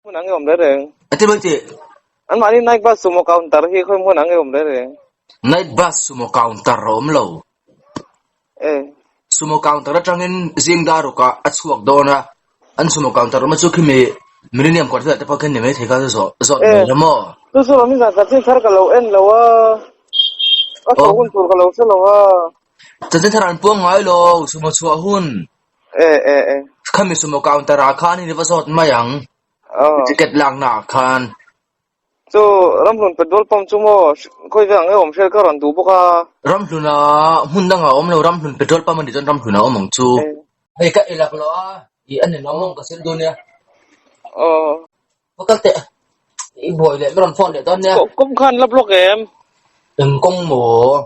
Hmun ang i awm reng reng. A ti mai tih. Anmahni night bus sumo counter hi khawi hmun ang i awm reng reng. Night bus sumo counter a awm lo. E. Sumo counter atangin zing dar rukah a chhuak dawn a, an sumo counter awm a chu khimi Millennium kawr velah te pawh khian ni maithei kha chu zawh zawt E. mai la maw? Chu chu Rami zan chanchin thar ka lo en lo a, a chho hun tur ka lo hre lo a. Chanchin thar an puang ngai lo, sumo chhuah hun. E e e. Khami sumo counter ah khan in i va zawt mai ang. Aw. Ticket lakna ah khan. Chu Ramhlun petrol pump chu maw khawi ve ang e awm hriat ka rawn duh bawk a. Ramhlun ah hmun dang ah awm lo Ramhlun petrol pump a nih chuan Ramhlun ah awm ang chu. Hei ka ei lak lo a i a ninawm awm ka sil dun nia. Aw. Va kal teh i buai leh ka rawn phone leh dawn nia. Kawng khan la block em? Eng kawng maw?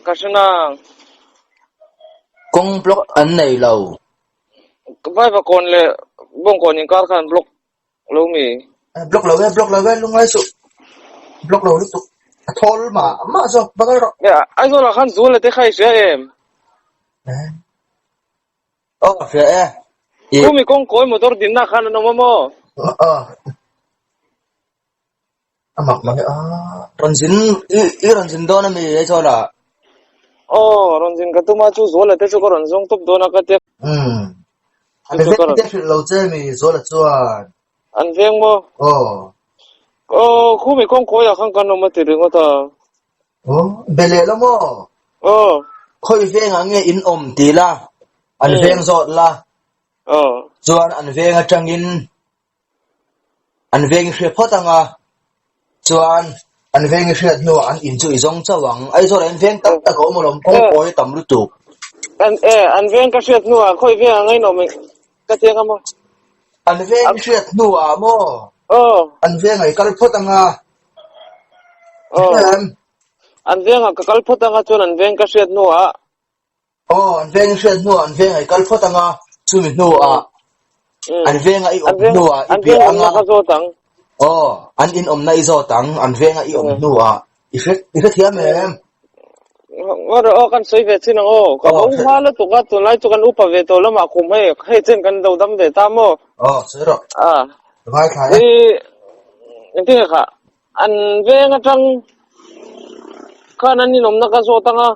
Ka hre nang. Kawng block an nei lo. Vaiva kawn leh Bawngkawn inkar khan block lo mi? Block lo e, block lo e, lungngai suh. Block lo lutuk. A thawl mah mah zawk, va kal rawh. Aizawl ah khan Zuala te kha i hria em? Aw ka hria e. I. Khumi kawng kawi motor dinna khan an awm a maw? Aw. A mak mang e a. Rawn zin i i rawn zin dawn ami Aizawl ah? Aw rawn zin ka tum a chu Zuala te chu ka rawn zawng tawp dawn a ka tia. Umm. An veng te hrilh lo che mi Zuala chuan. An veng maw? Aw. Aw khumi kawng kawi ah khan kan awm a ti ringawt a. Aw, be leh lo maw? Aw. Khawi vengah nge in awm ti la, an veng zawt la. Aw. Chuan an veng atangin an veng i hria phawt ang a, chuan an veng i hriat hnuah an in chu i zawng chauh ang. Aizawl ah in veng tam tak a awm alawm, kawngkawi a tam lutuk. An e, an veng ka hriat hnuah khawi vengah nge in awm ka chiang a maw? An veng i hriat hnuah maw? Aw. An vengah i kal phawt ang a. Aw. An vengah ka kal phawt anga chuan an veng ka hriat hnuah. Aw, an veng i hriat hnuah an vengah i kal phawt anga, chumi hnuah an vengah i awm hnuah i bia anga. An veng awmna ka zawt ang. Aw, an in awmna i zawt ang, an vengah i awm hnuah i hre i hrethiam em? Ngaw rawh aw, kan sawi ve chin ang aw. Ka bo hma lutuk a, tunlai chu kan upa ve tawh lamah kum hei hei chen kan lo dam ve ta maw? Aw, sawi rawh. Ah. Ka ngaithla e. I engtin nge kha? An veng atang khan an inawmna ka zawt ang a.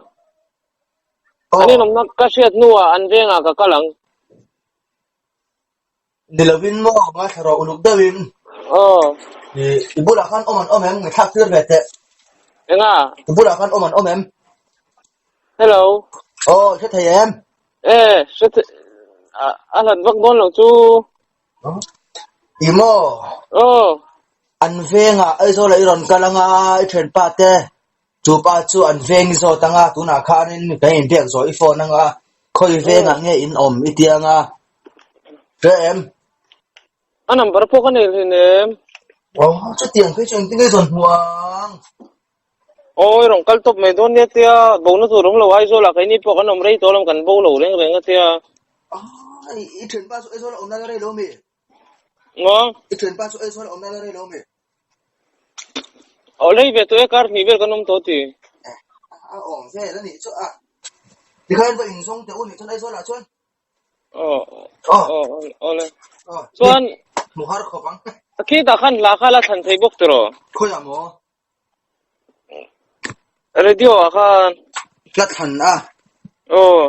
An inawmna ka hriat hnuah an vengah ka kal ang. Ni lovin maw ngaithla rawh uluk deuhin. Aw. I i bulah khan awm an awm em? Ngaihthlak tir ve teh. Enga? I bulah khan awm an awm em? Hello. Aw, hre thei em? E, hre thei a hlat vak dawn lo chu. I maw? Aw. An vengah Aizawl ah i rawn kal anga i thianpa te chu pa chu an veng i zawt anga tunah khanin kan inbiak zawh i phone anga khawi vengah nge in awm i ti anga hre em? A number pawh ka nei hlin em? Aw chutiang phei chu engtin nge i zawn hmuh ang? Aw i rawn kal tawp mai dawn nia tia bona tur awm lo Aizawl ah keini pawh kan awm rei tawh lo kan bo lo reng reng a tia. Aw i thianpa chu Aizawl ah awm lai la rei lo mi? Ngo. I thianpa chu Aizawl ah awm lai la rei lo mi? Aw lei ve tawh e kar hnih vel kan awm tawh ti. A awm vel a nih chu a. Tikhian va inzawng teh u nih chuan Aizawl ah chuan. Aw aw aw le. Chuan hmu har khawp ang. Khitah khan hla kha la thlan thei bawk tiraw? Khawiah maw? Radio ah khan. Hla thlan a. Aw.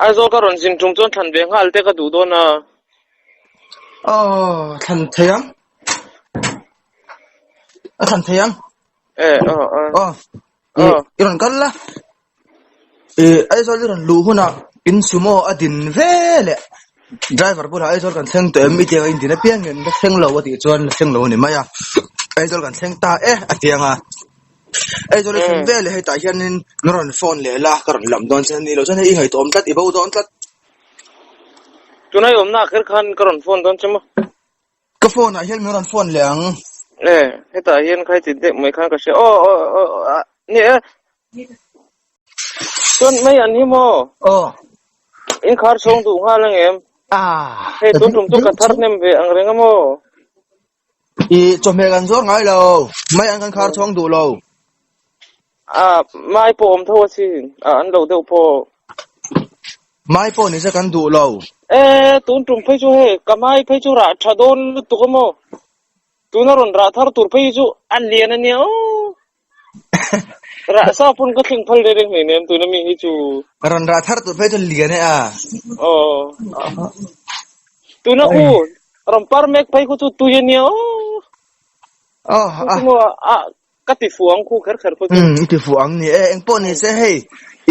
Aizawl ka rawn zin tum chuan thlan ve nghal te ka duh dawn a. Aw thlan thei ang. A thlan thei ang. E aw aw. Aw. I rawn kal la. I Aizawl i rawn luh hunah in sumo a din ve leh driver bulah Aizawl kan thleng tawh em i tiang a in din apiang in la thleng lo a tih chuan la thleng lo a ni mai a Aizawl kan thleng ta e a tiang a Aizawl i thleng ve leh hetah hianin na rawn phone leh la ka rawn lam dawn che a ni lo chuan hei i ngaihtuah awm tlat i bo dawn tlat. Tunah i awmna ah kher khan ka rawn phone dawn che maw? Ka phone ah hian min rawn phone leh ang. E, hetah hian khai ti deuh mai khan ka hria. Aw, aw, aw, aw, ni e. Chuan mai an hi maw? Aw. In khar chhawng duh nghal ang em? Ah. Hei tun tum chu ka thar hnem ve ang reng a maw? I chawhmeh kan zuar ngai lo. Mai an kan khar chhawng duh lo. Ah, mai pawh awm tho asin. Ah, an lo deuh pawh. Mai pawh ni se kan duh lo. E tun tum phei chu hei ka mai phei chu rah tha dawn lutuk a maw? Tuna rawn rah thar tur phei hi chu a lian a nia aw. Rah sa pawn ka thleng phal reng reng hleinem tuna mi hi chu. Rawn rah thar tur phei chu lian e a. Aw. Tuna khu rawn par mek phei khu chu tui a nia aw. Aw a. Chu maw a ka ti fuh ang khu kher kher khu chu. Um i ti fuh ang ni e engpawh ni se hei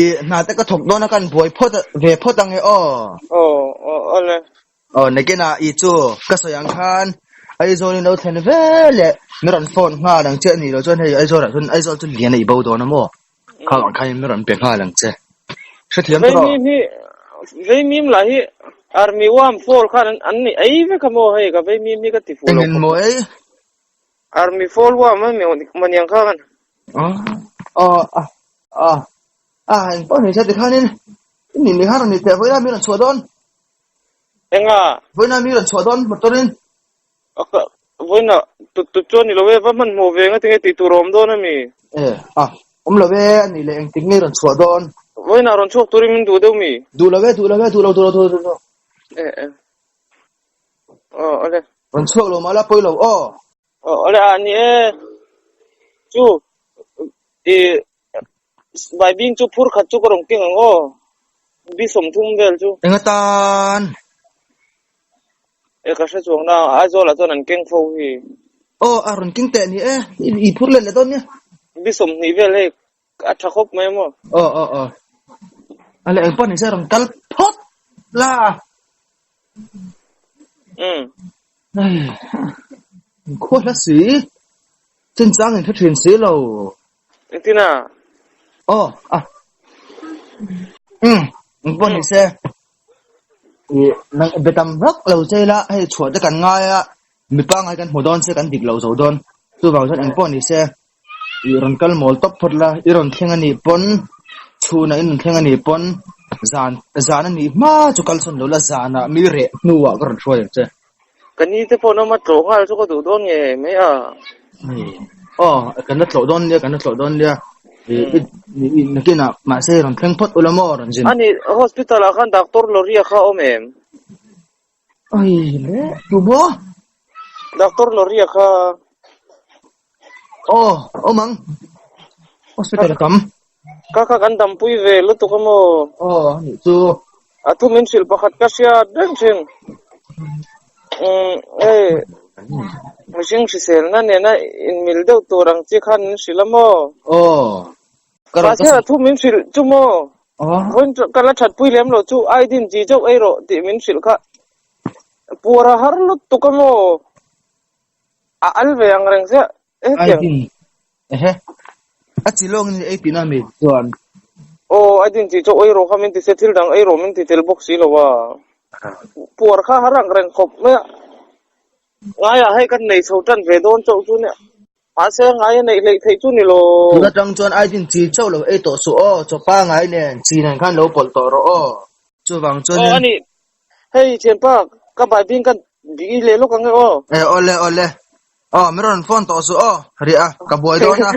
i hna te ka thawk dawn a kan buai phawt ve phawt ang e aw. Aw aw awle. Aw nakinah i chu ka sawi ang khan Aizawl in lo thlen ve leh min rawn phone nghal ang che a nih loh chuan hei Aizawl ah chuan Aizawl chu lian a i bo dawn a maw? Khang ang khan min rawn pe nghal ang che. Hrethiam tawh rawh. Veimim hi Veimim lah hi Army worm fall khan an ni ei vek a maw hei ka Veimim hi ka ti fuh lo Engin maw ei? Army fall worm a mi maniang khan. Aw aw a a engpawh ni se tikhanin i nih ni khan rawn ni teh vawiin a mi rawn chhuah dawn. Enga? Vawiina mi rawn chhuah dawn motor in. Vawiina tut tut chuan ni lo e, va hmanhmawh ve nga tinge tih tur a awm dawn a mi? E, a, awm lo e, a nih leh engtik nge rawn chhuah dawn? Vawiina rawn chhuak turin min duh deuh mi? Duh lo e, duh lo e, duh lo, duh lo, duh lo, duh lo. E, e. Aw, awle. Rawn chhuak lo mah la pawi lo aw. Aw, awle a ni e. Chu, i Baibing chu phur khat chu ka rawn keng ang aw, bi 30 vel chu. Eng atan? E ka hre chuang na, Aizawl ah chuan an keng fo hi. Aw, a rawn keng teh ni e, i phur let leh dawn nia. Bi 20 vel hei a tha khawp mai maw? Aw, aw, aw. A leh engpawh nise rawn kal phawt la. Umm. Khua hla si, chinchang in hre thin si lo. Engtin a? Aw, a. Umm, engpawh ni se. I nang be tam vak lo che ila, hei chhuah te kan ngai a, mi pangngai kan hmu dawn se kan dik lo zo dawn. Chuvang chuan engpawh ni se, i rawn kal mawl tawp phawt la, i rawn thleng a nih pawn, chhunah i rawn thleng a nih pawn, zan zan a nih hma chu kal chhawn lo la, zanah mi reh hnuah ka rawn hruai ang che. Ka ni te pawh nawm a tlawh nghal chu ka duh dawn nge mai a. Aw, kan la tlawh dawn nia, kan la tlawh dawn nia. I nakinah mahse rawn thleng phawt ula maw rawn zin. Ani hospital ah khan doctor Loria kha a awm em? Ai le, tu maw? Doctor Loria kha. Aw, awm ang. Hospital a tam. Ka kha kan dampui ve lutuk a maw? Aw, anih chu. A thu min hrilh pakhat ka hriat reng thin. Umm, hei mihring hriselna nena inmil deuh tur ang chi khan min hrilh a maw? Aw, ka rawn Mahse a thu min hrilh chu maw? Aw. Vawiin ka la thatpui lem lo chu Aidin chi chauh ei rawh tih min hrilh kha. Puar a har lutuk a maw? A al ve ang reng ziah hetiang. Aidin ehe a chi lawng in ei tihna mi chuan. Aw Aidin tih chu ei rawh kha min ti se thil dang ei rawh min ti tel bawk si lo a. Puar kha har ang reng khawp mai a. Ngaiah hei kan nei chho tan ve dawn chauh chu nia. Mahse ngai a neih hleih theih chu ni lo. Tun atang chuan Aidin chi chauh lo ei tawh suh aw, chaw pangai nen chi nen khan lo pawlh tawh rawh aw. Chuvang chuanin. Aw ani Hei thianpa ka baibing kan bih leh lawk ang e aw. E awle awle. Aw min rawn phone tawh suh aw riah a ka buai dawn a.